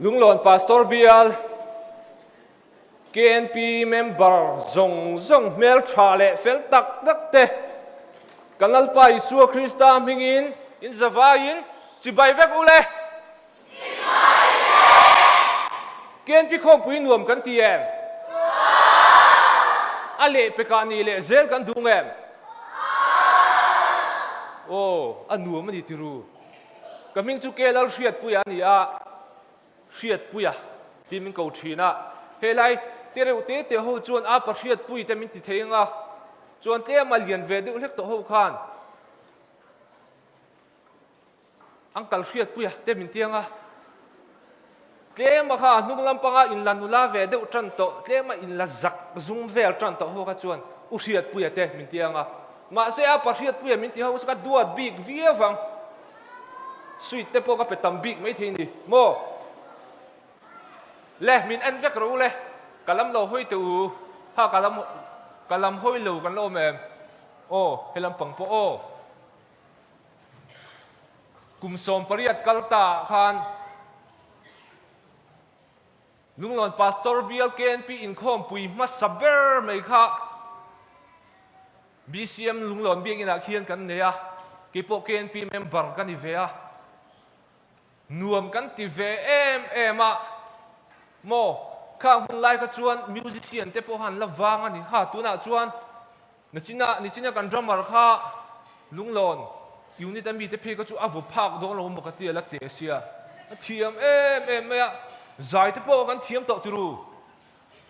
Lunglawn Pastor Bial, KNP member zawng zawng hmel tha leh fel tak tak te, kan Lalpa Isua Krista hmingin in zavaiin chibai vek u le. Chibai vek! KNP khawmpui nuam kan ti em? A lehpekah nih leh zel kan duh ngem? Aw, a nuam a ni tiru. Ka hming chu Ke Lalhriatpuia a ni a, Hriatpuia tih min ko thin a. Helai te reuh te te ho chuan a pa Hriatpui te min ti thei ang a, chuan tlem a lian ve deuh hlek tawh ho khan Uncle Hriatpuia te min ti ang a. Tlem a kha a hnung lampanga inla nula ve deuh tan tawh, tlem a inla zak zum vel tan tawh ho kha chuan U Hriatpuia te min ti ang a. Mahse a pa Hriatpuia min ti ho chu ka duat bik viau vang. Sweet te pawh ka pe tam bik maithei ni maw? Le min en vek rawh u le, ka lam lo hawi teh u, ha ka lam ka lam hawi lo kan la awm em? Aw he lampang pawh aw. Kum 18 kal ta ah khan Lunglawn Pastor Bial KNP inkhawmpui hmasa ber mai kha BCM Lunglawn Biakinn ah khian kan nei a, keipawh KNP member ka ni ve a, nuam kan ti ve em em a, maw khang hun lai kha chuan musician te pawh han la vang a ni kha, tunah chuan Nichina nichina kan drummer kha Lunglawn unit a mite phei kha chu a vaw phak dawn lo maw ka ti a la teh sia. A thiam em em mai a, zai te pawh kan thiam tawh tiru.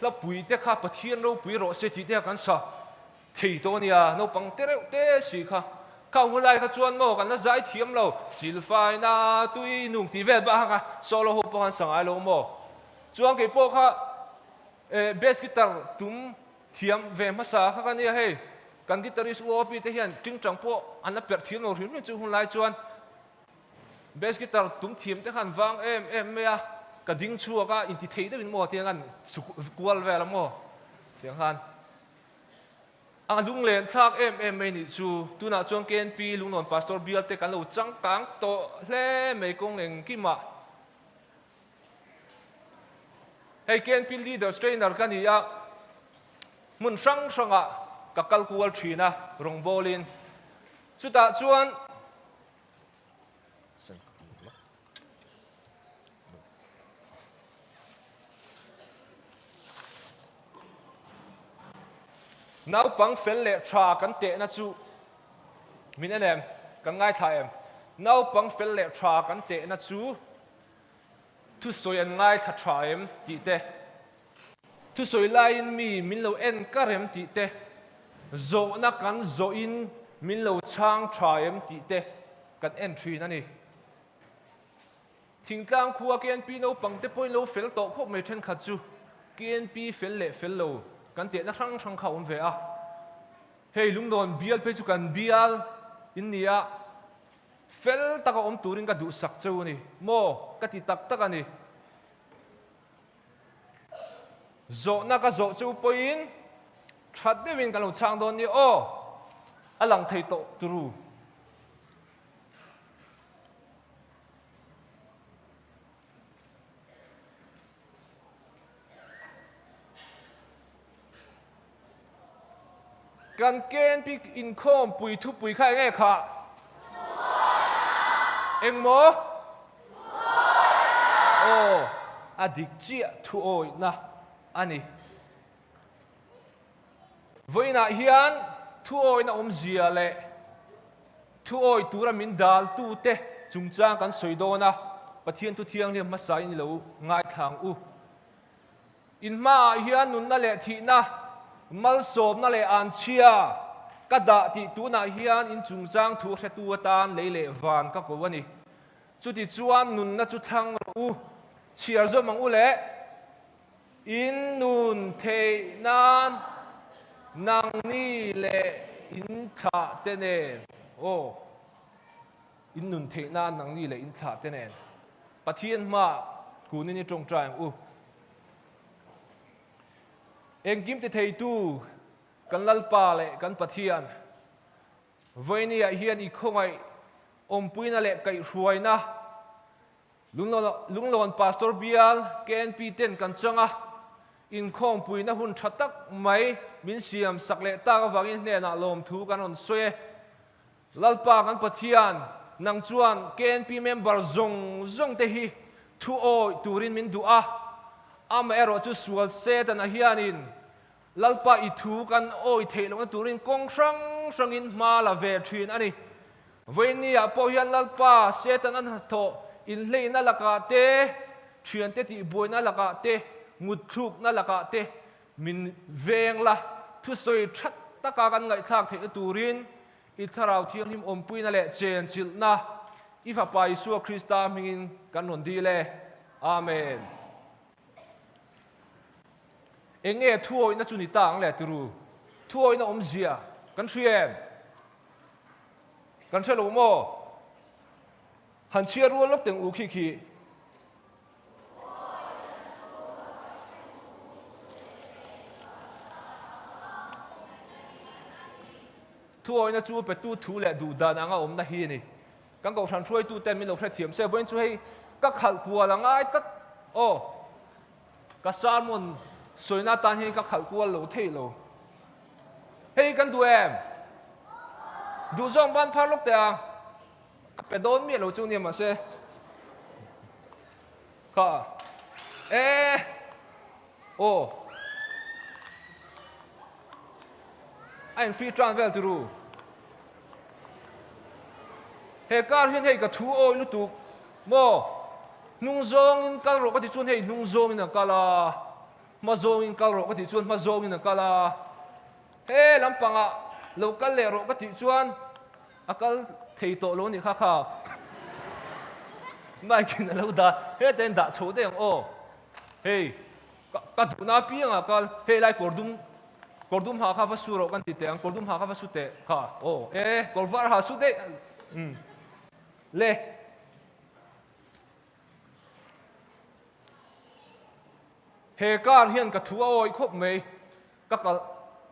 Hlapui te kha Pathian ropui rawh se tih te kha kan sa thei tawh a nia, naupang te reuh te si kha. Kha hun lai kha chuan maw kan la zai thiam lo, silfaina tui nung tih vel bak kha solo ho pawh khan sa ngai lo maw. Chuan kei pawh kha bass guitar tum Thiam ve hmasa kha ka nia hei, kan guitarist UOP te hian tingtang pawh an la perh thiam lo hrim hrim chu hunlai chuan bass guitar tum thiam te khan vang em em mai a, ka ding chhuak a inti thei deuhin maw tiang an su kual vel a maw tiang khan a lunglen thlak em em mai nih chu tunah chuan KNP Lunglawn Pastor bial te kan lo changkang tawh hle mai kawng engkimah. Hei KNP Leaders Trainer ka ni a, hmun hrang hrangah ka kal kual thin a rawngbawlin. Chutah chuan Naupang fel leh tha kan tehna chu min en em? Kan ngaithla em? Naupang fel leh tha kan tehna chu Thusawi an ngaithla tha em tih te, thusawi laiin mi min lo en kar em tih te, zawhna kan zawhin min lo chhang tha em tih te kan en thin a ni. Thingtlang khua KNP naupang te pawhin lo fel tawh khawp mai thenkhat chu KNP fel leh fel lo kan tehna hrang hrang kha a awm ve a. Hei lungdawn bial phei chu kan bial in ni a. Fel taka awm turin ka duhsak cheu a ni maw? Ka ti tak tak a ni. Zawhna ka zawh chu pawhin tha deuhin kan lo chhang dawn nia aw, a lang thei tawh turu. Kan KNP inkhawmpui thupui kha eng nge khah? Eng maw? Aw, a dik chiah thuawihna a ni. Vawiinah hian thuawihna awmzia leh thuawih tura min daltute chungchang kan sawi dawn a, Pathian thu thianghlim hmasain i lo ngaithla ang u. In hmaah hian nunna leh thihna, malsawmna leh anchhia ka dah tih tunah hian in chungchang thu hretu atan lei leh van ka ko a ni. Chuti chuan nunna chu thlang rawh u, chhiar zawm ang u le. In nun theih nan nangni leh in thlah te nen, aw, in nun theih nan nangni leh in thlah te nen Pathian hmaah kunin i tawngtai ang u. Engkim ti theitu kan Lalpa leh kan Pathian, Vawinia hian i khawngaih awmpuina leh kaihhruaina. Lunglawn Pastor Bial KNP ten kan chang a, inkhawmpuina hun tha tak mai min siam sak leh tak avangin hnenah lawmthu kan rawn sawi e. Lalpa kan Pathian, nang chuan KNP member zawng zawng te hi thu awih turin min duh a, amaherawh chu sual Setana hianin Lalpa i thu kan awih theih lohna turin kawng hrang hrangin hma la ve thin a ni. Vawiinniah pawh hian Lalpa Setana hnathawh inhleihna lakah te, thiante tihbuaina lakah te, ngutthlukna lakah te min veng la, thusawi tha taka kan ngaihthlak theihna turin i Thlarau Thianghlim awmpuina leh chenchilhna i Fapa Isua Krista hmingin kan rawn dil e. Amen. Eng nge thuawihna chu ni ta ang le tiru? Thuawihna awmzia kan hria em? Kan hre lo maw? Han chhiar rual lawk teng u khi khi. Thuawihna chu petu thu leh duh dan anga awmna hi a ni. Kan kohhran hruaituten min lo hrethiam se, vawiin chu hei ka khalh kual a ngai tlat aw. Ka sermon sawina atan hian ka khalh kual lo thei lo. Hei kan duh em? Duh zawng ban phar lawk teh a. Ka pe dawn miah lo chu nia mahse. Kha. E. Aw. A in free tran vel turu. He car hian hei ka thu awi lutuk maw? Hnung zawngin kal rawh ka tih chuan hei hnung zawngin a kal a, hma zawngin kal rawh ka tih chuan hma zawngin a kal a, he lampangah lo kal leh rawh ka tih chuan a kal thei tawh lo a nih kha kha. Mike in a lo dah, hetah hian dah chho daih ang aw. Hei ka duhna apiangah kal, hei lai kawr dum kawr dum ha kha va su rawh kan ti teh ang, kawr dum ha kha va su teh kha aw e kawr var ha su daih umm le. He car hian ka thu a awih khawp mai, ka kal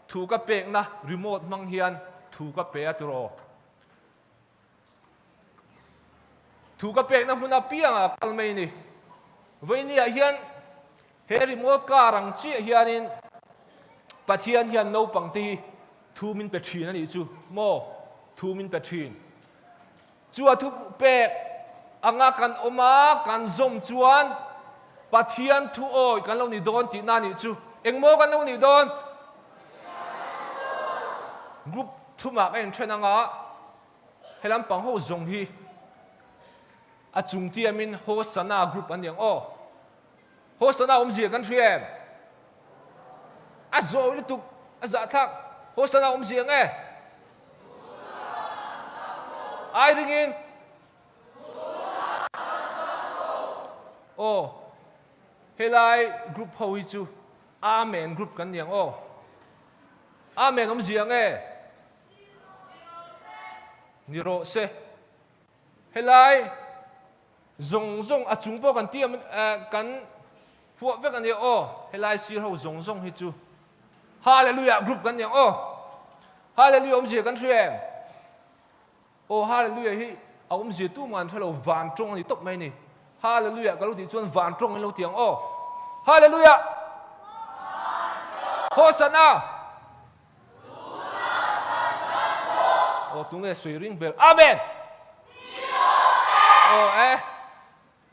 thu ka pekna remote hmang hian thu ka pe a tiraw. Thu ka pekna hmun apiangah kal mai ni. Vawinia hian he remote car ang chiah hianin Pathian hian naupangte hi thu min pe thin a nih chu maw? Thu min pe thin. Chu a thu pek anga kan awm a, kan zawm chuan Pathian thu awi kan lo ni dawn tihna a nih chu. Engmaw kan lo nih dawn? Group thumah ka inthen anga he lampang ho zawng hi a chung tiamin Hosana group an ni ang aw. Hosana awmzia kan hria em? A zawi lutuk, a zahthlak. Hosana awmzia nge? Ai ringin. Aw, helai group ho hi chu Amen group kan ni ang aw. Amen awmzia nge? Ni rawh se. Helai zawng zawng a chung pawh kan ti kan huah vek a nia aw. Helai sir ho zawng zawng hi chu Hallelujah group kan ni ang aw. Hallelujah awmzia kan hria em? Aw Hallelujah hi a awmzia tumah an hre lo, van tawng a ni tawp mai a ni. Hallelujah ka lo tih chuan van tawng in lo ti ang aw. Hallelujah! Hosanna! Aw tunge sawi ring ber? Amen! Aw e,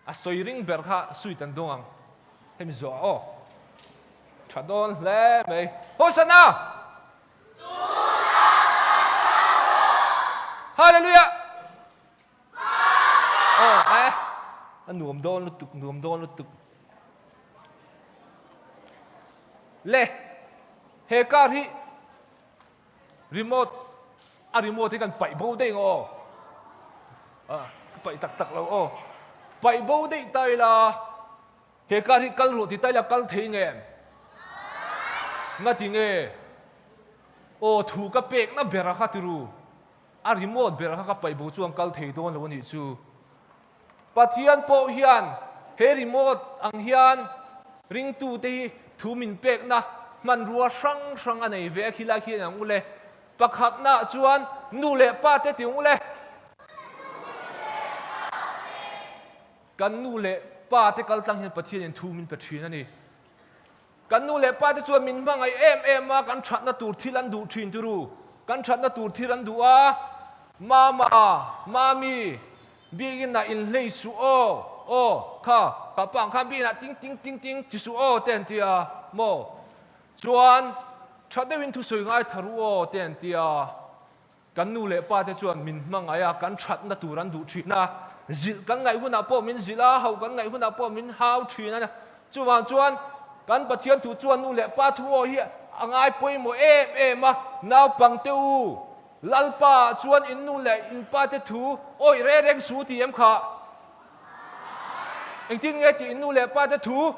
a sawi ring ber kha suit an dawng ang. Hemi zawh aw. Tha dawn hle mai. Hosanna! Hallelujah! Aw e, a nuam dawn lutuk, nuam dawn lutuk. Le, he car hi remote, a remote hi kan paih bo daih ang aw. Ah, ka paih tak tak lo aw. Paih bo daih ta ila, he car hi kal ruah ti ta ila kal thei nge em? Ngati nge? Aw, thu ka pekna ber a kha tiru. A remote ber kha ka paih bo chuan kal thei dawn lo a nih chu. Pathian pawh hian he remote ang hian ringtute hi thu min pekna hmanrua hrang hrang a nei ve a khilai khian ang u le. Pakhatnaah chuan nu leh pa te ti ang u le. Kan nu leh pa te kal tlang hian Pathianin thu min pe thin a ni. Kan nu leh pa te chuan min hmangaih em em a, kan thatna tur thil an duh thin turu. Kan thatna tur thil an duh a, Mama, Mami, biakinn ah inhlei suh aw, aw, kha, ka pa ang khan biakinn ah ting ting ting ting ti suh aw te an ti a, maw? Chuan, tha deuhin thusawi ngai tha ru aw te an ti a. Kan nu leh pa te chuan min hmangaih a, kan thatna tur an duh thin a, zilh kan ngaih hunah pawh min zilh a, hauh kan ngaih hunah pawh min hau thin a. Chuvang chuan kan Pathian thu chuan nu leh pa thu aw hi a ngai pawimawh em em a, naupangte u, Lalpa chuan in nu leh in pa te thu awih reng reng su ti em kha? Engtin nge tih in nu leh pa te thu?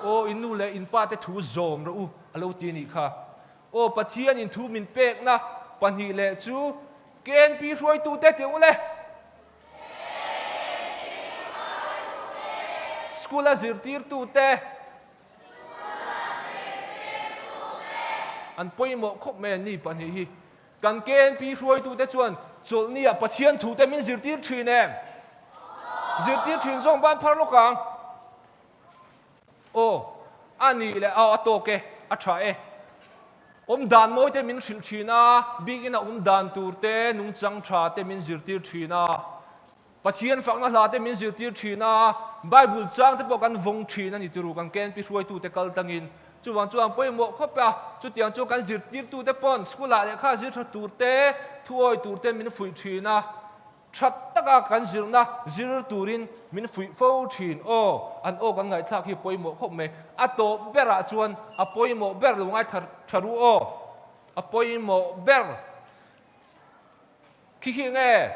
Aw, in nu leh in pa te thu zawm rawh u a lo ti a nih kha. Aw Pathian in thu min pekna pahnih leh chu KNP hruaitute tih ule. School a zirtirtute. An pawimawh khawp mai an ni pahnih hi. Kan KNP hruaitute chuan chawlhni ah Pathian thute min zirtir thin em? Zirtir thin zawng ban phar lawk ang. Aw, a nih leh aw a tawk e, a tha e. Awm dan mawi te min hrilh thin a, bikin a awm dan tur te, nungchang tha te min zirtir thin a, Pathian fakna hla te min zirtir thin a, Bible chang te pawh kan vawng thin a ni turu kan KNP hruaitute kal tangin. Chuvang chuan pawimawh khawp a, chutiang chu kan zirtirtute pawn school ah lehkha zir tha tur te, thuawi tur te min fuih thin a. Tha taka kan zirna zir turin min fuih fo thin. Aw, an aw kan ngaihthlak hi pawimawh khawp mai. A tawp berah chuan a pawimawh ber lo ngai tha tha ru aw. A pawimawh ber khi khi nge?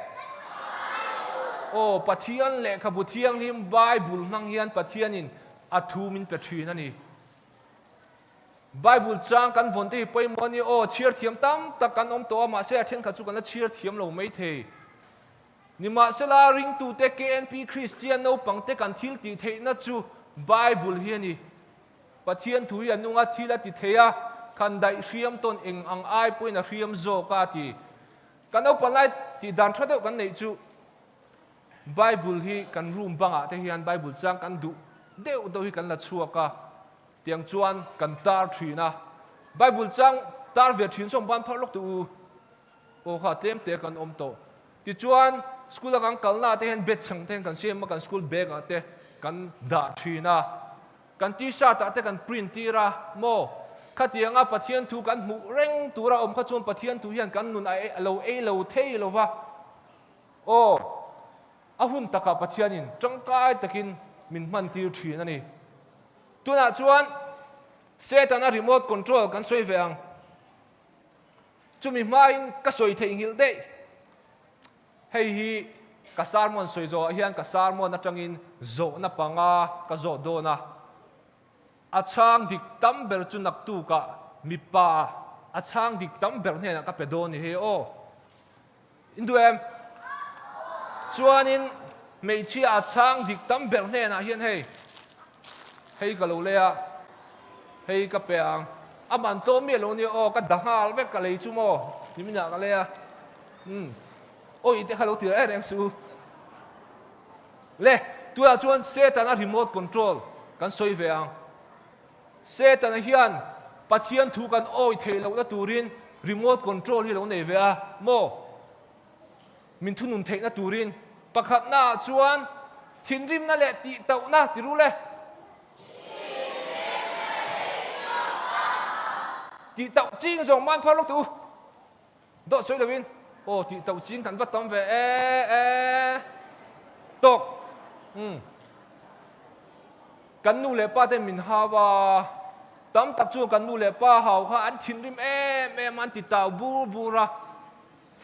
Aw, Pathian lehkhabu thianghlim Bible hmang hian Pathianin a thu min pe thin a ni. Bible chang kan vawn te hi pawimawh a ni aw, chhiar thiam tam tak kan awm tawh a, mahse a thenkhat chu kan la chhiar thiam lo mai thei. Nimahsela, ringtute KNP Kristian naupangte kan thil tih theihna chu Bible hi a ni. Pathian thu hi a nung a, thil a ti thei a, kan daih hriam tawn eng ang ai pawhin a hriam zawk a, a ti. Kan naupan lai tih dan tha deuh kan neih chu Bible hi kan room bangah te hian Bible chang kan duh deuh deuh hi kan la chhuak a, Tiang chuan kan tar thin a. Bible chang tar ve thin sawm ban phar lawk teh u. Aw kha tlem te kan awm tawh. Tichuan school a kan kalna ah te hian bed chhang te hian kan siam a, kan school bag ah te kan dah thin a. Kan t-shirt ah te kan print tir a maw? Khatianga Pathian thu kan hmuh reng tura awm kha chuan Pathian thu hian kan nun a lo ei lo thei lo va. Aw, a hun takah Pathianin tangkai takin min hman tir thin a ni. Tunah chuan Setana remote control kan sawi ve ang. Chumi hmain ka sawi theihnghilh daih. Hei hi ka sermon sawi zawhah hian ka sermon atangin zawhna panga ka zawh dawn a. A chhang dik tam ber chu naktukah mipa a chhang dik tam ber hnenah ka pe dawn ni hei aw. In duh em? Chuanin hmeichhia a chhang dik tam ber hnenah hian hei, hei ka lo lei a, hei ka pe ang. A man tlawm miah lo nia aw, ka da nghal vek ka lei chu maw, niminah ka lei a. Umm, awih te kha lo ti reng reng suh u. Le, tunah chuan Setana remote control kan sawi ve ang. Setana hian Pathian thu kan awih theih lohna turin remote control hi lo nei ve a maw? Min thunun theihna turin. Pakhatnaah chuan thinrimna leh tihtauhna ti rul e. Tihtauh ching zawng man phar lawk teh u. Dawt sawi loin, Aw tih tauh ching kan va tam ve e e tawk. Umm. Kan nu leh pa ten min hau a, tam tak chuan kan nu leh pa hau kha an thinrim em em a, an ti tau bur bur a.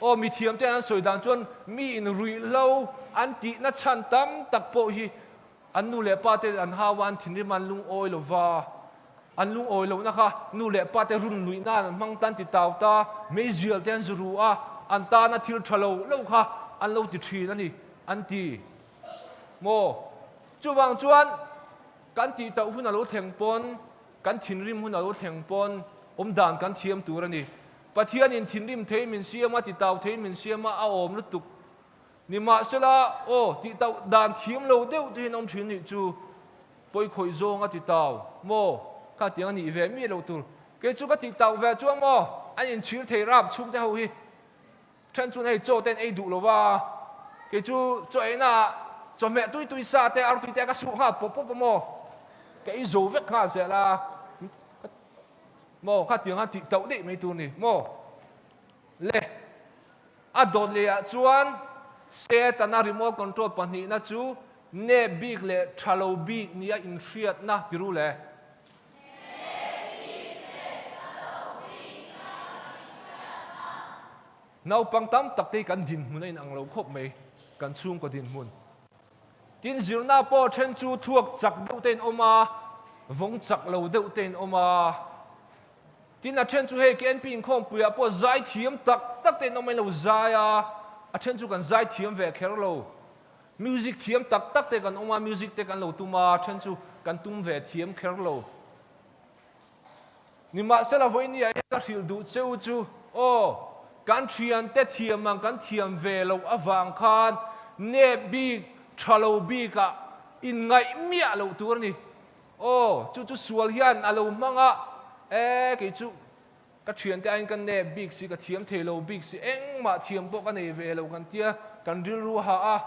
Aw mithiam ten an sawi dan chuan mi in ruihhlo an tihna chhan tam tak pawh hi An nu leh pa te an hau a, an thinrim a, an lungawi lo va. An lungawi lohna kha nu leh pa te run luih nan an hmang tan ti tau ta, meizial te an zu ru a, an tana thil tha lo lo kha an lo ti thin a ni, an ti. Maw? Chuvang chuan kan tih tauh hun a lo thleng pawn, kan thinrim hun a lo thleng pawn awm dan kan thiam tur a ni. Pathianin thinrim theiin min siam a, ti tau theiin min siam a, a awm lutuk. Nimahsela, aw, tih tauh dan thiam lo deuh te hian awm thin nih chu pawi khawih zawng a ti tau maw? Kha tiang a nih ve miah lo tur. Kei chu ka tih tauh ve chuang maw? An inchhir thei rap chhungte ho hi. Then chuan hei chaw te an ei duh lo va, kei chu chaw eina ah chawhmeh tui tui sa te artui te ka suh nghal pawp pawp a maw? Ka ei zo vek nghal zel a maw? Kha tiang khan tih tauh daih mai tur ni maw? Le. A dawt leh ah chuan Setana remote control pahnihna chu nep bik leh tha lo bik nia inhriatna ti ru le. Nep bik leh tha lo bik nia inhriatna. Naupang tam tak te hi kan dinhmun a inang lo khawp mai, kan chhungkaw dinhmun. Tin zirna pawh then chu thuak chak deuh te in awm a, vawng chak lo deuh te in awm a. Tin, a then chu hei KNP inkhawmpuiah pawh zai thiam tak tak te in awm a, in lo zai a, a then chu kan zai thiam ve kher lo. Music thiam tak tak te kan awm a, music te kan lo tum a, a then chu kan tum ve thiam kher lo. Nimahsela vawinia hian ka hrilh duh che u chu, aw, kan thiante thiam ang kan thiam ve loh avang khan nep bik, tha lo bikah inngaih miah loh tur a ni. Aw, chu chu sual hian a lo hmang a, e, kei chu ka thiante aiin ka nep bik si, ka thiam thei lo bik si, engmah thiam pawh ka nei ve lo kan tia, kan rilru a hah a.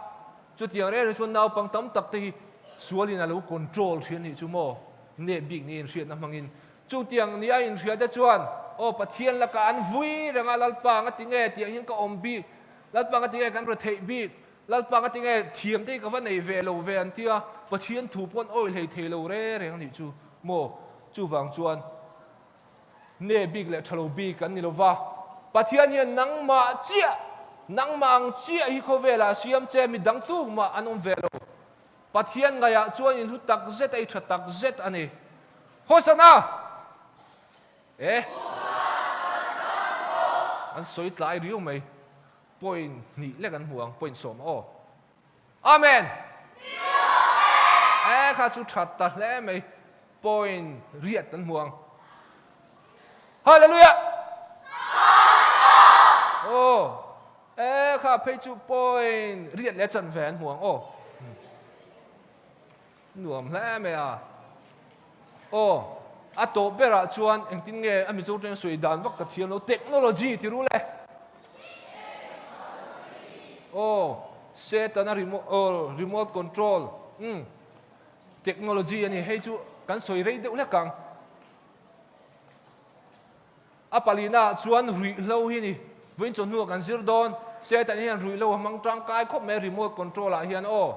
Chutiang reng reng chuan naupang tam tak te hi sualin a lo control thin a nih chu maw, nep bik nia inhriatna hmangin. Chutiang nia inhriate chuan, aw, Pathian lakah an vui reng a, Lalpa nga ti nge tiang hian ka awm bik, Lalpa nga ti nge kan retheih bik, Lalpa ka ti nge, thiam te hi ka va nei ve lo ve an ti a, Pathian thu pawh an awih hlei thei lo re reng a nih chu maw? Chuvang chuan ne bik leh tha lo bik an ni lo va, Pathian hian nangmah chiah, nangmah ang chiah hi khawvelah a siam che, mi dang tumah an awm ve lo. Pathian ngaihah chuan in hlu tak zet a, i tha tak zet a ni. Hosana! Eh! An sawi tlai riau mai. Point hnih lek an hmu ang, point sawm aw. Amen! E kha chu that ta hle mai, point riat an hmu ang. Hallelujah! Aw, e kha phei chu point riat leh chanve an hmu ang aw. Nuam hle mai a. Aw, a tawp berah chuan engtin nge a Mizo tawng sawi dan vak ka thiam lo, technology ti ru le. Aw, Setana aw remote control, umm, technology a ni, hei chu kan sawi rei deuh hlek ang. A palina ah chuan ruihhlo hi ni. Vawiin chawhnu ah kan zir dawn. Satan hian ruihhlo a hmang tangkai khawp mai remote control ah hian aw.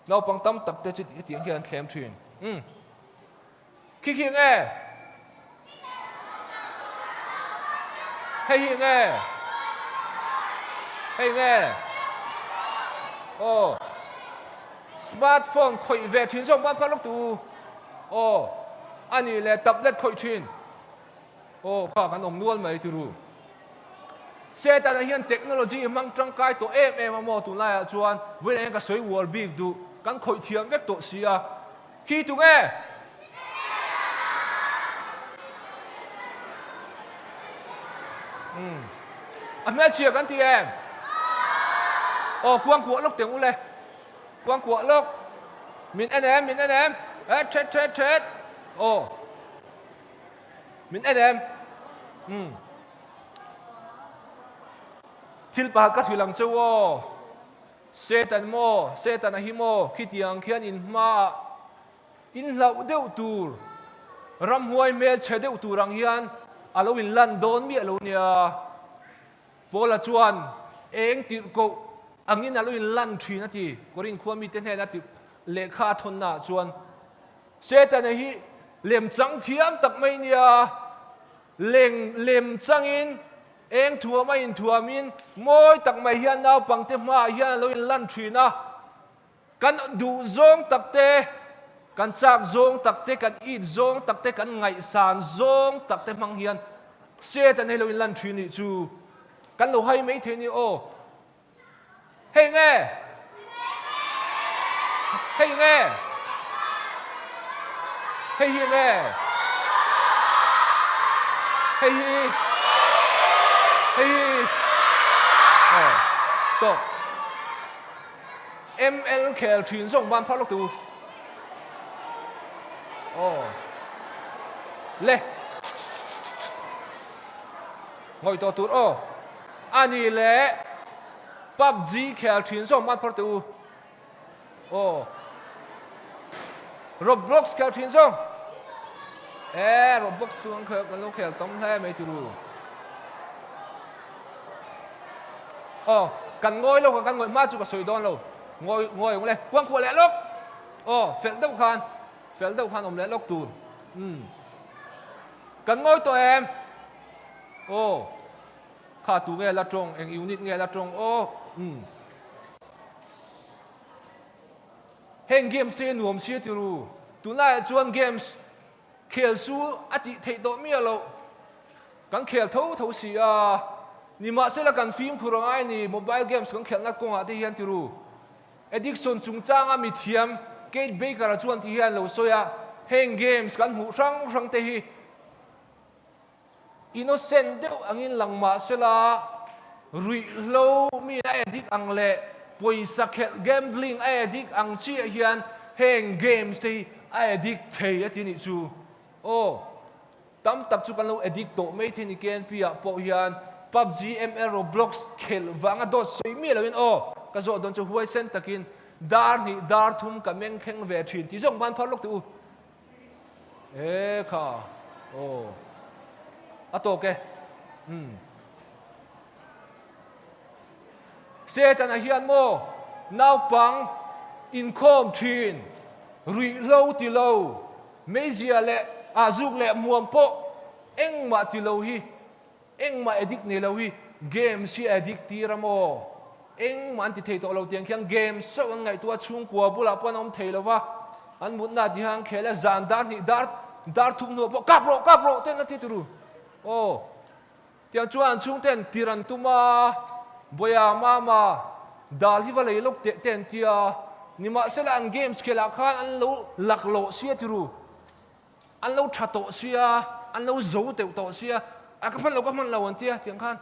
Naupang tam tak te chu hetiang hian an thlem thin. Umm. Khi khi nge? Hei hi nge? Hei nge? Aw. Smartphone khawih ve thin zawk ban phar lawk tu. Aw. Anih leh tablet khawih thin. Aw kha kan awm nual mai turu. Setana hian technology hmang tangkai tawh em em a maw tunlaiah chuan vawiin hian ka sawi uar bik duh kan khawih thiam vek tawh si a. Khi tu nge? Umm a hmelchhia kan ti em? Aw kuangkuah lawk teng ule. Kuangkuah lawk. Min en em? Min en em? Eh thet thet thet. Aw. Min en em? Umm. Thil pakhat ka hrilh ang cheu aw. Satan maw, Satan a hi maw, khitiang khian in hmaah in hlauh deuh tur, ramhuai hmel chhe deuh tur ang hian a lo in lan dawn miah lo nia. Paula chuan eng tirhkoh angin a lo in lan thin a ti, Korin khua mite hnena tirh lehkha a thawnnaah chuan. Setana hi lemchang thiam tak mai nia, leng lemchangin eng thuam a inthuamin mawi tak mai hian naupangte hmaah hian a lo inlan thin a. Kan duh zawng tak te, kan chak zawng tak te, kan it zawng tak te, kan ngaihsan zawng tak te hmang hian Setana hi lo inlan thin nih chu kan lo hai mai thei ni aw. Hei nge? Hei nge? Hei hi nge? Hei hi? Hei hi? Aw, tawk. ML khel thin zawng ban phar lawk tu. Aw. Le. Ngawih tawh tur aw. Ani leh PUBG khel thin zawng ban phar teh u. Aw. Roblox khel thin zawng. E Roblox chu an khel kan lo khel tam hle mai turu. Aw, kan ngawi lo kan ngawih hma chu ka sawi dawn lo. Ngawi ngawi ang le. Kuang kuah leh lawk. Aw, fel deuh khan fel deuh khan awm leh lawk tur. Umm. Kan ngawi tawh em? Aw. Kha tu nge la tawng, eng unit nge la tawng aw. Umm. Heng games te hi nuam sia ti ru. Tunlaiah chuan games khel su a tih theih tawh miah loh. Kan khel tho tho si a. Nimahsela kan fimkhur a ngai ni, mobile games kan khelhna kawngah te hian ti ru. Addiction chungchanga mithiam Kate Baker-a chuan ti hian lo sawi a, heng games kan hmuh hrang hrang te hi Innocent deuh angin lang mah sela, ruihhlo mi a addict ang leh pawisa khelh, gambling, a addict ang chiah hian heng games te hi a addict thei a ti nih chu. Aw, tam tak chu kan lo addict tawh mai thei ni KNP ah pawh hian PUBG, ML, Roblox khelh vanga dawt sawi miah loin aw, ka zawh dawn chu huaisen takin dar hnih dar thum ka meng thleng ve thin tih zawk hman phar lawk teh u. E kha aw a tawk e umm Setana hian maw naupang inkhawm thin ruihhlo ti lo meizia leh ah zuk leh muam pawh engmah ti lo hi Engmah addict nei lo hi games hi addict tir a maw? Engmah an ti thei tawh lo tiang khian games chauh an ngaihtuah a, chhungkua bulah pawh an awm thei lo va, an mutna ti hian an khel a, zan dar hnih dar dar thum hnuah pawh kap rawh kap rawh ten a ti turu. Aw tiang chuan an chhungten tir an tum a, Bawia mama dal hi va lei lawk teh te an ti a, nimahsela an games khelah khan an lo laklawh sia tiru. An lo tha tawh sia, an lo zo teuh tawh sia, a ka hman lo ka hman lo an tia tiang khan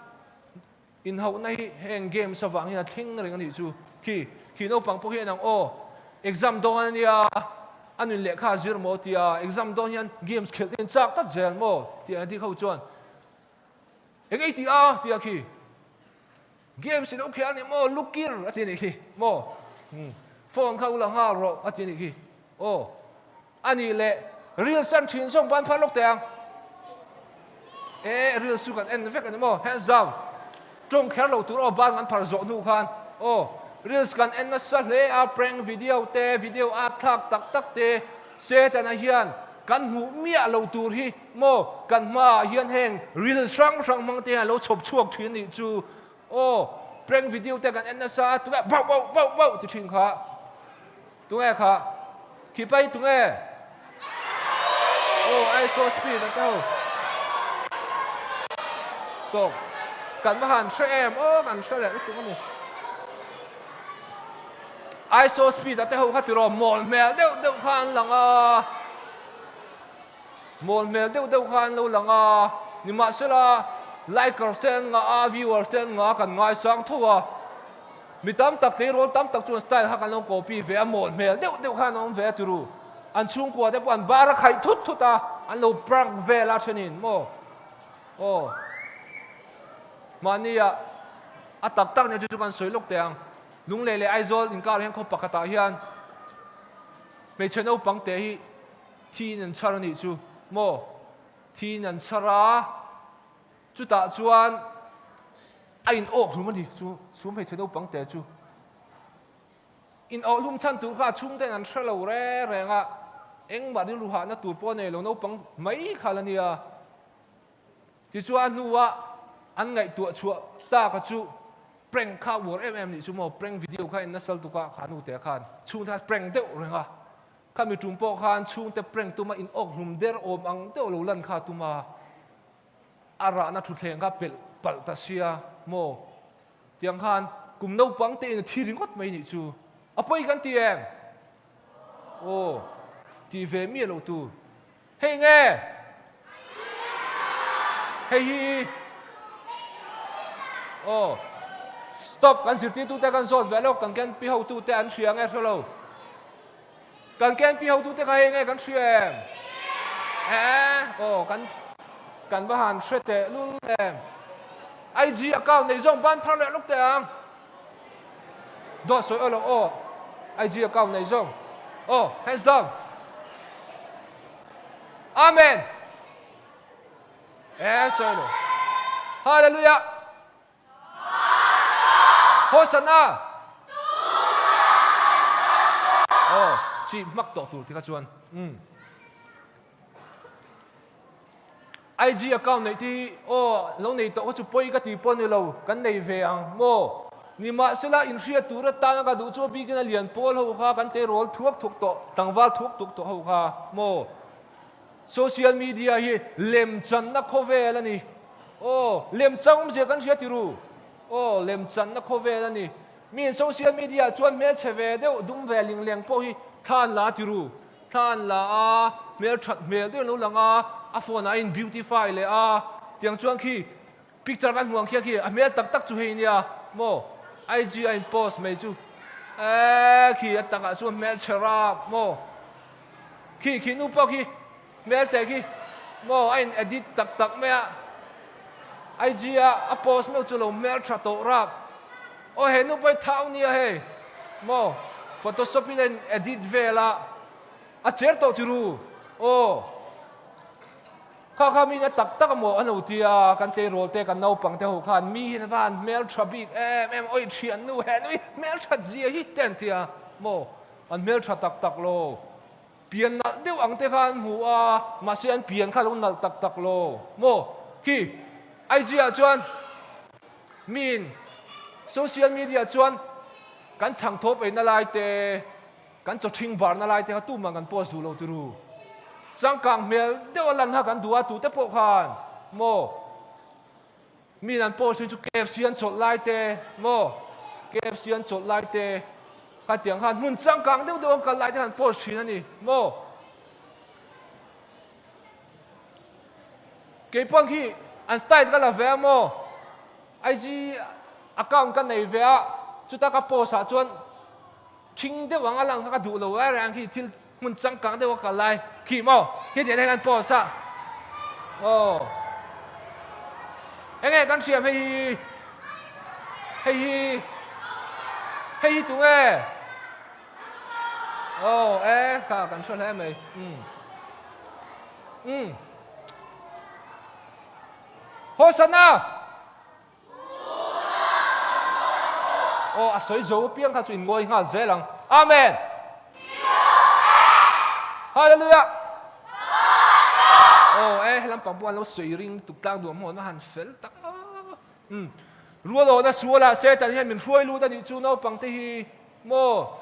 inhauhna hi heng games avang hian a thleng reng a nih chu. Khi khi naupang pawh hian ang aw exam dawn a nia, a nun lehkha a zir maw tia exam dawn hian games khelh te in chak tlat zel maw tih ang ti ho chuan eng ei tih a tia khi games i lo khel a ni maw lukir a ti a nih khi maw phone kha u la nghal rawh a ti a nih khi aw. A nih leh reels an thin zawng ban phar lawk teh ang. E reels chu kan en vek a ni maw? Hands down. Tawng kher lo tur aw ban kan phar zawh hnu khan aw reels kan en nasa hle a prank video te video at thlak tak tak te Setana hian kan hmuh miah lo tur hi maw kan hmaah hian heng reels hrang hrang hmang te hian a lo chhawp chhuak thin a nih chu aw prank video te kan en nasa a tunge bauh bauh bauh bauh ti thin kha. Tunge kha? Khi pai tunge? Aw, I saw speed a to. Tawk. Kan va han hre em aw, kan hre leh lutuk a ni. I saw speed a te ho kha tiraw mawl hmel deuh deuh kha an lang a. Mawl hmel deuh deuh kha an lo lang a, nimahsela likers te an ngah a, viewers te an ngah a, kan ngaisang tho a. Mi tam tak tleirawl tam tak chuan style kha kan lo copy ve a, mawl hmel deuh deuh khan an awm ve a turu. An chhungkua te pawh an bar a khaih thut thut a, an lo prank vel a thenin maw. Aw. Mahnia a tak tak nia chu chu kan sawi lawk teh ang. Lunglei leh Aizawl inkar hian khaw pakhatah hian hmeichhe naupang te hi Thiin an chhar a nih chu maw? Thiin an chhar a, chutah chuan a in awk hlum a ni chu, chu hmeichhe naupang te chu. In awh hlum chhan tur kha a chhungten an hre lo reng reng a, engmah rilru hahna tur pawh a nei lo, naupang mai kha la nia. Tichuan a hnuah an ngaihtuah chhuah taka chu prank kha uar em em nih chu maw, prank video kha en nasal tuk a, kha nute khan chhungte khan prank deuh reng a, Khami tum pawh khan chhungte prank tuma in awk hlum der awm ang deuh lo lan kha tuma a rahna thutthleng kha pelh palh ta sia maw? Tiang khan kum naupang te in a thi ringawt mai nih chu a pawi kan ti em? Aw ti ve miah lo tur. Hei nge? Hei hi Aw. Stop kan zirtirtute kan zawt ve lawk kan KNP hotute an hria nge hre lo. Kan KNP hotute kha hei nge kan hria em? Eh aw kan kan va han hre teh lul em. IG account nei zawng ban phar leh lawk teh ang. Dawt sawi aw lo aw IG account nei zawng. Aw hands down. Amen. Eh sawi lo. Hallelujah. Hosanna! Aw, chih hmak tawh tur tikha chuan. Umm. IG account neih te hi aw lo nei tawh kha chu pawi ka ti pawh ni lo, kan nei ve ang maw? Nimahsela inhriat tur atana ka duh chu a bikin a lian pawl ho kha kan tleirawl thuak thuak tawh, tlangval thuak thuak tawh ho kha maw? Social media hi lemchanna khawvel a ni. Aw, lemchang awmzia kan hria ti ru. Aw, lemchanna khawvel a ni. Miin social media ah chuan hmelchhe ve deuh, dum ve lingleng pawh hi thla an la ti ru. Thla an la a, hmelthat hmel deuh an lo lang a, a phone ah a in beautify leh a, tiang chuan khi Picture kan hmuh ang khian khi a hmel tak tak chu hei nia maw IG a in post mai chu eee khi a takah chuan hmel chhe rap maw khi khi nu pawh khi hmel teh khi maw a in edit tak tak mai a IG a a post meuh chu lo hmel tha tawh rap aw he nu pawh hi thau nia hei maw photoshop in a in edit vel a a cher tawh tiru aw. Kha kha mi na tak tak amaw an lo ti a, kan tleirawl te kan naupang te ho khan mi hi va an hmel tha bik em em awi thian nu he nui hmel that zia hi te an ti a maw, an hmel tha tak tak lo, pian nalh deuh ang te kha an hmu a, mahse an pian kha lo nalh tak tak lo maw, khi IG ah chuan miin social media chuan kan chhangthawp eina lai te. Kan chaw ṭhing barna lai te kha tumah kan post duh lo tiru. Changkang hmel deuh a lan kha kan duh a, tute pawh khan maw miin an post hi chu KFC an chawlh lai te maw KFC an chawlh lai te khatiang khan hmun changkang deuh deuh an kal lai te khan post ṭhin a ni maw. Keipawn khi an style ka la ve a maw IG account ka nei ve a, chuta ka post ah chuan Ṭhing deuh ang a lang kha ka duh lo reng reng khi thil hmun changkang deuh a kal lai khi maw khi tiang hian kan post a aw enge kan hriam hei hi hei hi hei hi tunge aw e kha kan hre hle mai um um Hosanna Aw a sawi zo apiang kha chu in ngawi nghal zel ang. Amen. Hallelujah. Aw e helam pang pawh an lo sawi ring tuk tlang duam hawn a han fel tak a. Um. Rualawhna sualah Satan hian min hruai lut a nih chu naupang te hi. Maw?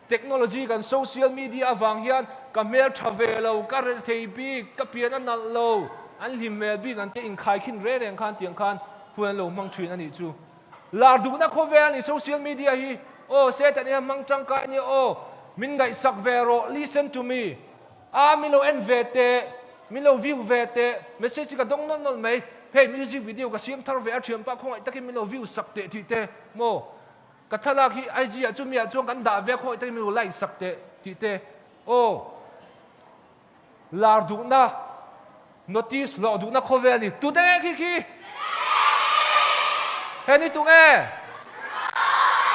Technology kan social media avang hian ka hmel tha ve lo, ka rel thei bik, ka pian a nalh lo, an hlim hmel bik an te inkhai khin reng reng khan tiang khan hun an lo hmang thin a nih chu. Lar duhna khawvel a ni social media hi. Aw Satan hian hmang tangkai a nia aw, min ngaihsak ve rawh, listen to me, a min lo en ve teh, min lo view ve teh, message hi ka dawng nawlh nawlh mai, hei music video ka siam thar ve a thianpa khawngaih takin min lo view sak teh tih te maw. Ka thlalak hi IG ah chumi ah chuan kan dah ve khawi takin min lo like sak teh tih te aw lar duhna notice hlawh duhna khawvel a ni tute nge khi khi he ni tu nge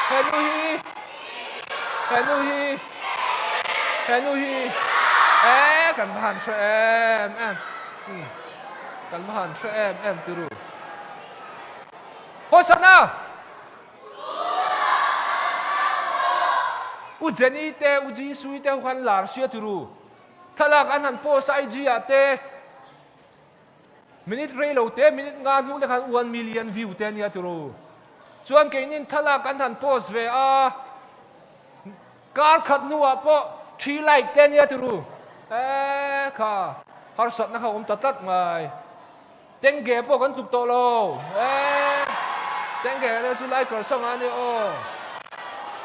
he nu hi he nu hi he nu hi e kan va han hre em em kan va han hre em em tiru Hosanna! U Jenny te, U Jisui te ho khan lar sia turu. Thlalak an han post a IG ah te minute rei lo te, minute nga hnu te khan 1 million view te ania turu. Chuan keinin thlalak an han post ve a, kar khat hnuah pawh 3 like te ania turu. Eee kha harsatna kha awm ta tlat mai. Tengge pawh kan tluk tawh lo e. Tengge te chu lai kar sang a nia aw.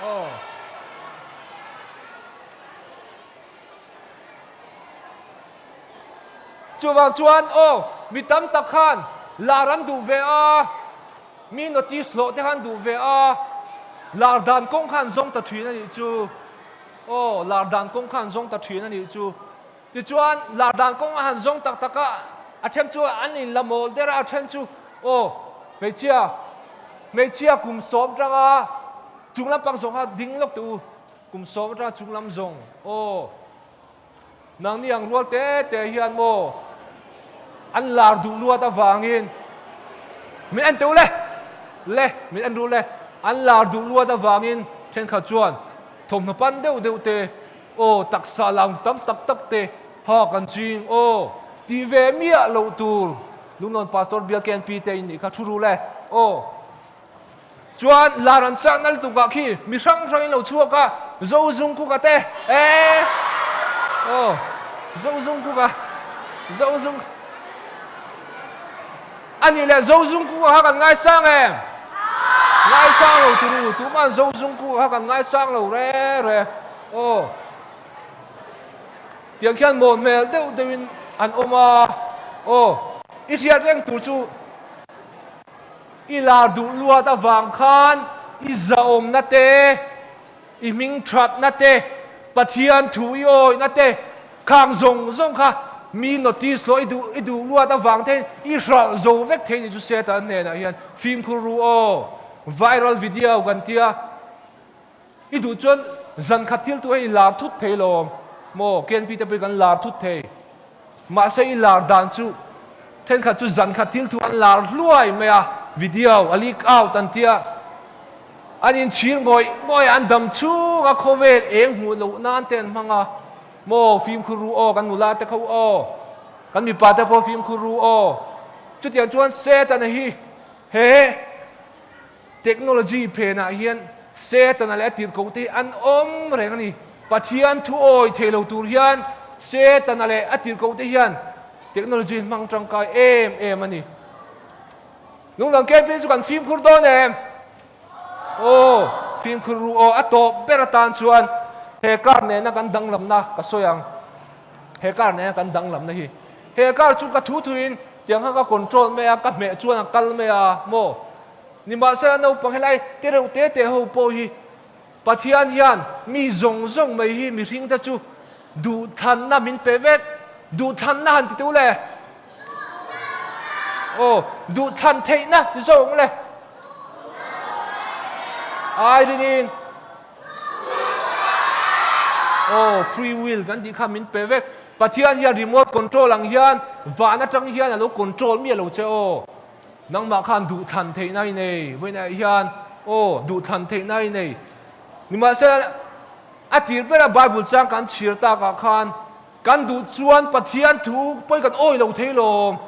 Aw. Chuvang chuan aw mi tam tak khan lar an duh ve a. Mi notice hlawh te khan duh ve a, lar dan kawng khan zawng ta thin a nih chu. Aw, lar dan kawng khan zawng ta thin a nih chu. Tichuan, lar dan kawng a han zawng tak tak a, a then chu an inla mawl der a, a then chu, aw, hmeichhia, hmeichhia kum sawm atanga chung lampang zawng kha ding lawk teh u, kum sawm atanga chung lam zawng, aw. Nangni ang rual te te hian maw an lar duh luat avangin min en teuh le, le min en ruh le, an lar duh luat avangin thenkhat chuan thawmhnaw pan deuh deuh te, aw taksa lang tam tak tak te ha kan ching aw tih ve miah loh tur Lunglawn Pastor Bial KNP te in nih kha thu ruh le aw. Chuan lar an chak nal tukah khi mi hrang hrang in lo chhuak a, Zo zung kuka te e aw Zo zung kuka Zo zung a nih leh Zo zung kuka kha kan ngaisang em? Ngaisang lo turu tuman Zo zung kuka kha kan ngaisang lo re re aw tiang khian mawn hmel deuh deuhin an awm a aw i hriat reng tur chu I lar duh luat avang khan i zahawmna te, i hming thatna te, Pathian thu i awihna te, khang zawng zawng kha mi notice hlawh i duh i duh luat avang te i hralh zo vek thei ni chu Satan hnenah hian fimkhur ru aw, viral video kan tia. I duh chuan zan khat thil tu hei i lar thut thei lawm maw? KNP te pawh hi kan lar thut thei. Mahse i lar dan chu thenkhat chu zan khat thil thu an lar hluai mai a, video a leak out an tia. An inchhir ngawih ngawih a, an dam chhung a khawvel eng hmuh loh nan te an hmang a. Maw fimkhur ru aw kan nula te kho aw, kan mipa te pawh fimkhur ru aw. Chutiang chuan Setana hi he. Technology phenah hian Setana leh a tirhkoh te hi an awm reng a ni. Pathian thu awi thei lo tur hian Setana leh a tirhkoh te hian technology hmang tangkai em em a ni. Lunglang campaign chu kan fimkhur dawn em? Aw, fimkhur ru aw, a tawp ber atan chuan he car nena kan danglamna ka sawi ang. He car nena kan danglamna hi. He car chu ka thu thuin tiang kha ka control mai a, ka hmeh chuan a kal mai a maw? Nimahsela naupang helai te reuh te te ho pawh hi Pathian hian mi zawng zawng mai hi mihring te chu duhthlanna min pe vek. Duhthlanna han ti teuh le. Aw, duhthlan theihna ti zawk ang le. Ai ringin. Aw, free will kan tih kha min pe vek. Pathian hian remote control ang hian van atang hian a lo control miah lo che aw. Nangmah khan duhthlan theihna i nei, vawiinah hian aw duhthlan theihna i nei. Nimahsela a tir bera Bible chang kan chhir takah khan kan duh chuan Pathian thu pawi kan awi lo thei lawm.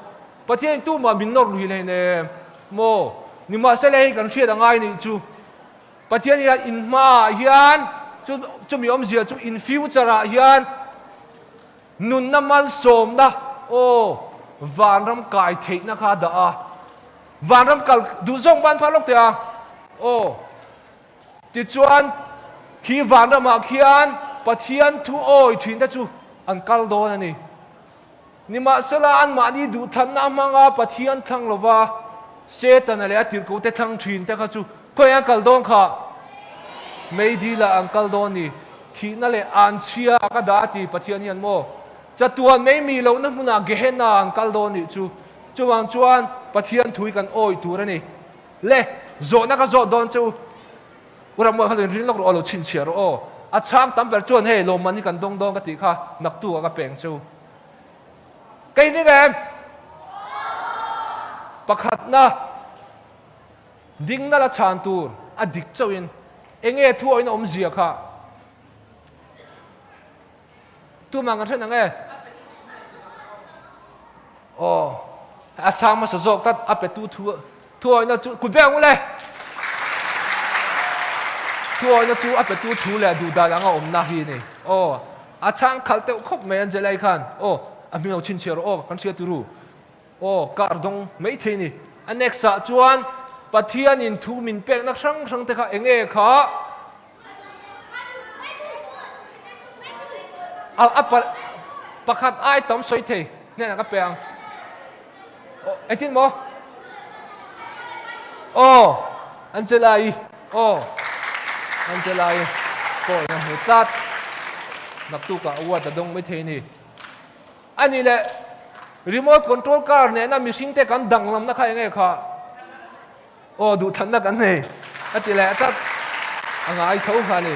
Pathian in tumah min nawr lui hlei nem maw? Nimahsela hei kan hriat a ngai nih chu. Pathian hian in hmaah hian chu chumi awmzia chu in future ah hian Nunna malsawmna, aw, vanram kai theihna kha a dah a. Vanram kal duh zawk ban phah lawk teh a, aw. Tichuan, khi vanramah khian Pathian thu awi thin te chu an kal dawn a ni. Nimahsela, anmahni duhthlanna a hmanga Pathian thlang lova Setana leh a tirhkohte thlang thin te kha chu khawiah an kal dawn kha? Meidilah an kal dawn ni. Thihna leh anchhia ka dah a ti Pathian hian maw? Chatuan mai mi lohna hmunah Gehenna an kal dawn nih chu. Chuvang chuan Pathian thu hi kan awih tur a ni. Le, zawhna ka zawh dawn che u. U Rammuan kha lo inring lawk rawh aw, lo chhinchhiah rawh aw. A chhang tam ber chuan hei lawmman hi kan dawng dawn ka tih kha naktu ah ka peng che u. Ka inring em? Pakhatna. Dingna la chhan tur a dik chauhin eng nge thu awin a awmzia kha tumah kan hre nang e. Aw, a sang hmasa zawk tlat a petu thu thu awina chu kut vek ang u le. Thu awina chu a petu thu leh duh dan anga awmna hi a ni. Aw, a chhang khalh deuh khawp mai Angela-i khan. Aw, a hming lo chhinchhiah rawh aw, kan hria turu. Aw, kar dawng mai thei ni. A next ah chuan Pathianin thu min pekna hrang hrang te kha eng nge kha? A a pa pakhat ai tam sawi thei hnenah ka pe ang. Aw, engtin maw? Aw Angela-i aw Angela-i pawh in a hmu tlat. Naktukah award a dawng mai thei a ni. A nih leh remote control car nena mihringte kan danglamna kha eng nge kha? Aw duhthanna kan nei a ti leh tlat a ngai tho kha a ni.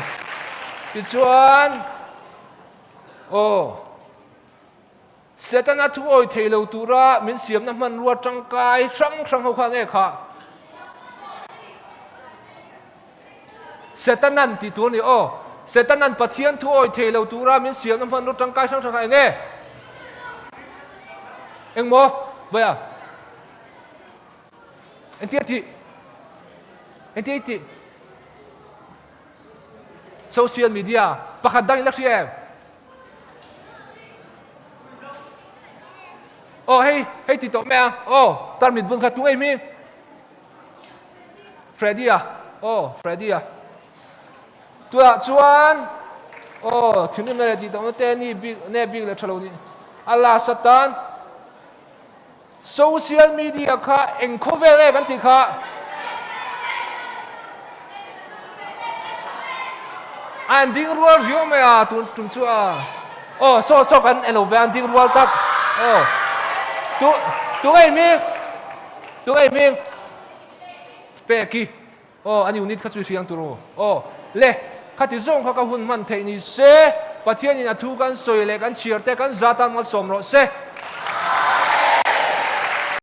Tichuan aw Setana thu awi thei lo tura min siamna hmanrua tangkai hrang hrang ho kha nge kha? Setanan tih tur a ni aw. Setanan Pathian thu awi thei lo tura min siamna hmanrua tangkai hrang hrang kha eng nge? Engmaw? Vawiah. Engtia tih? Engtia i tih? Social media pakhat dang in la hria em? Aw hei hei ti tawh mai a aw tarmit bun kha tu ngei hming Freddy a aw Freddy a tunah chuan aw thinrim na leh tih tawhna te ni bik ne bik leh thalo ni a last atan Social media kha eng khawvel nge kan tih kha? An ding rual riau mai a tun tum chu a. Aw saw saw kan en lo ve an ding rual tak. Aw tu tu ngei hming tu ngei hming peki. Aw, an unit kha chu i hriang tur u. Aw, le, khati zawng kha ka hun hman theih ni se, Pathianin a thu kan sawi leh kan chhiar te kan za tan malsawm rawh se.